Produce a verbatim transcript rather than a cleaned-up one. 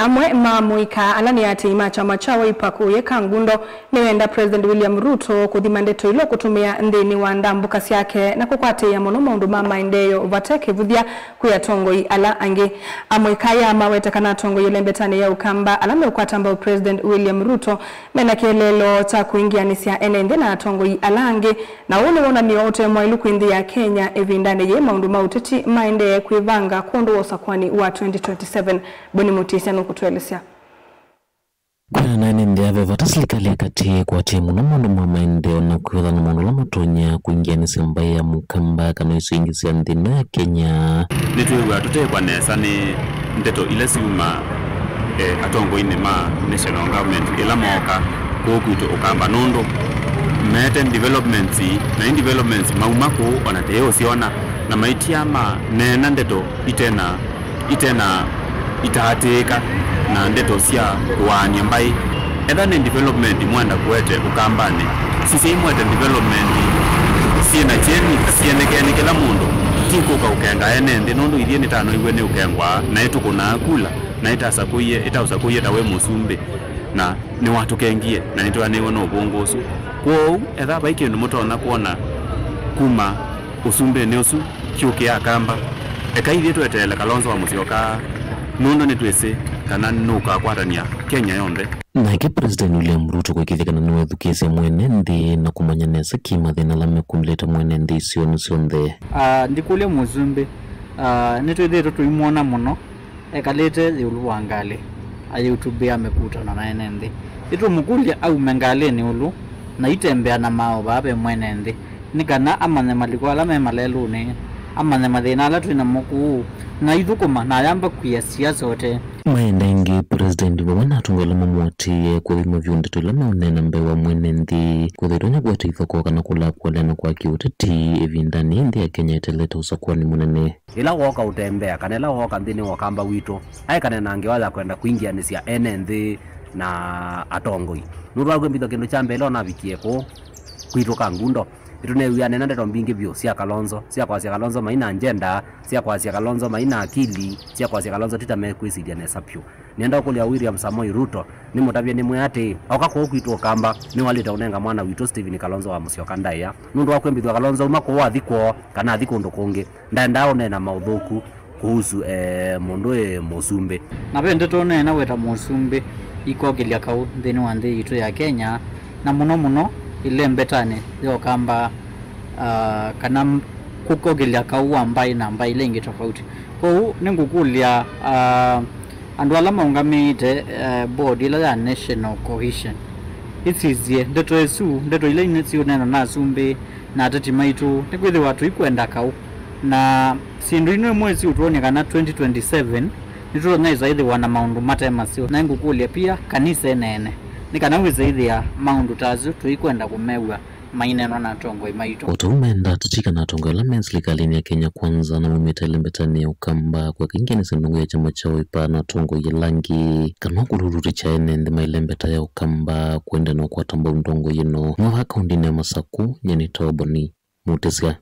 Amwe ma amũika ala nĩ aatĩĩi ma kyama kya Wiper kũũye Kangundo nĩwenda President William Ruto kũthima ndeto ila ũkũtũmĩa nthĩnĩ wa ndambũka syake na kũkwatĩĩa mũno maũndũ ma maendeeo vate kĩvũthya kwĩ atongoi ala angĩ. Amũika aya maweta kana atongoi ĩlembetanĩ ya Ũkamba ala meũkwata mbau President William Ruto mena kĩeleelo kya kũingĩanĩsya ene nthĩ na atongoi ala angĩ, na ũũ nĩ wonany'o ũte mwaĩlu kwĩ nthĩ ya Kenya ĩvindanĩ yĩĩ maũndũ ma ũteti maendee kwĩvanga kwondũ wa ũsakwani wa twenty twenty-seven. Boni Mũtĩsya nũkũtũelesya. Kwĩanana na ene nthĩ ava vata silikalĩ ya katĩ ĩkwatĩe mũno maũndũ ma maendeeo na kwĩthana maũndũ ala matonya kũingĩanĩsya mbaĩ ya Mũkamba kana isu ingĩ sya nthĩ ĩno ya Kenya. Nĩtwĩw'aa tũteekwa nesa nĩ ndeto ila syuma eh, atongoinĩ ma national government ĩla mooka kũũ kwitũ Ũkamba, nũndũ meete developments, na i developments mauma kũũ ona tũyĩũsyona, na maitia maneena ndeto itena itena itaatĩĩka na ndeto sya kũaany'a mbaĩ. Etha nĩ development mwenda kũete Ũkambanĩ, sisyai mwete development syĩ na kyeni, syĩonekee nĩ kĩla mũndũ, ti kũka ũkenga ene nthĩ, nũndũ ithyĩ nĩtanoiw'e nĩ ũkengwa, na ĩtũkũnaa kula, na ĩtasakũie, ĩtaũsakũie ta wĩ mũsumbĩ, na nĩwatũkengie, na nĩtwĩanĩiwe nĩ ũvũngũ ũsu. Kwoou, etha vai kĩndũ mũtonya kwona kuma ũsumbĩnĩ ũsu, kyũkĩa Akamba. Ekai ithyĩ tweteele Kalonzo wa Mũsyoka, nũndũ nĩtwĩsĩ kana nũkakwatany'a Kenya yonthe. Nake President William Ruto kũĩkĩĩthya kana nĩwethukĩĩsya mwene nthĩ na kũmanya nesa kĩ mathĩna ala mekumĩlĩte mwene nthĩ isionĩ syonthe. Ah, ndikũlya mũsumbĩ, ah, nĩtwĩthĩĩtwe tũimwona mũno ekalĩte ĩũlũ wa ngalĩ, ayĩũtũmbĩa mĩkutano na ene nthĩ. Ĩtũmũkũlya aume ngalĩnĩ ũlũ na itembea na maaũ vaa ve mwene nthĩ, nĩ kana amanye maliko ala me malelũnĩ, amanye mathĩna ala twĩ namo kũũ, na aithũkũma na ayamba kwia siasa ũtee. Maenda ĩngĩ, President vamwe na atongoi ala mamũatĩĩe kũthima vyũ ndeto ila meũneena mbee wa mwene nthĩ, kwĩthĩwa itonya kũete ithokoo kana kũlapũalana kwa kĩũteti ĩvindanĩ yĩĩ nthĩ ya Kenya ĩtelete ũsakuanĩ mũnene. Ĩla wooka ũtembea, kana ĩla wooka nthĩnĩ wa Ũkamba witũ, aekane na ngewa ya kwenda kwingĩanĩsya ene nthĩ na atongoi. Nũndũ wa kwĩmbĩthw'a kĩndũ kya mbee ĩla ũnavikie kũũ kwitũ Kangundo, ĩtũneew'aa aneena ndeto mbingĩ vyũ sya Kalonzo, sya kwasya Kalonzo mai na agenda, sya kwasya Kalonzo mai na akili, sya kwasya Kalonzo ti ta mekwĩsilya nesa vyũ. Nĩenda ũkũlya William Samoei Ruto, nĩmũtavye nĩmwĩa atĩĩ, oka kũũ kwitũ Ũkamba, nĩwalĩte ũnenga mwana witũ Stephen Kalonzo wa Mũsyoka ndaĩa, nũndũ wa kwĩmbĩthw'a Kalonzo auma kũũ athi kwoo, kana athi kũndũ kũngĩ. Ndaendaa ũneena maũthũku kuhusu, eh, mũndũ ĩ mũsumbĩ. Na ve ndeto ũneena weta mũsumbĩ ikokĩlya kaũ nthĩnĩ wa nthĩ yitũ ya Kenya, na mũno mũno ĩlembetanĩ ya Ũkamba, ah, kana m-, kũkokĩlya kaũ wa mbaĩ na mbaĩ ila ingĩ tofauti. Kwoou nĩngũkũlya, ah, andũ ala maũngamĩĩte, eh, board ĩla ya National Cohesion, ĩsisye ndeto ĩsu, ndeto ila inĩ siũneenwa na asumbĩ na ateti maitũ, nĩkwĩthĩwa tũikwenda kaũ. Na syĩndũ ino imwe siũtwony'a kana twenty twenty-seven nĩtũtonya ĩsa ĩthĩwa na maũndũ mate maseo. Na ngũkũlya pia kanisa ĩneene nĩ kana wĩsa ĩthĩa maũndũ ta asu tũikwenda kũmew'a maineenwa na atongoi maitũ. O ta ũu menda ateti kana atongoi ala me silikalĩnĩ ya Kenya Kwanza na maumĩte ĩlembetanĩ ya Ũkamba kũeka ingĩanĩsya ndongo ya kyama kya Wiper na atongoi ala angĩ, kana kũlulutĩkya ene nthĩ ma ĩlembeta ya Ũkamba kũendeea na ũkwata mbau ndongo ĩno. Kuma vaa kaũndĩnĩ ya Masaku, nyie nĩ Toboni Mũtĩsya.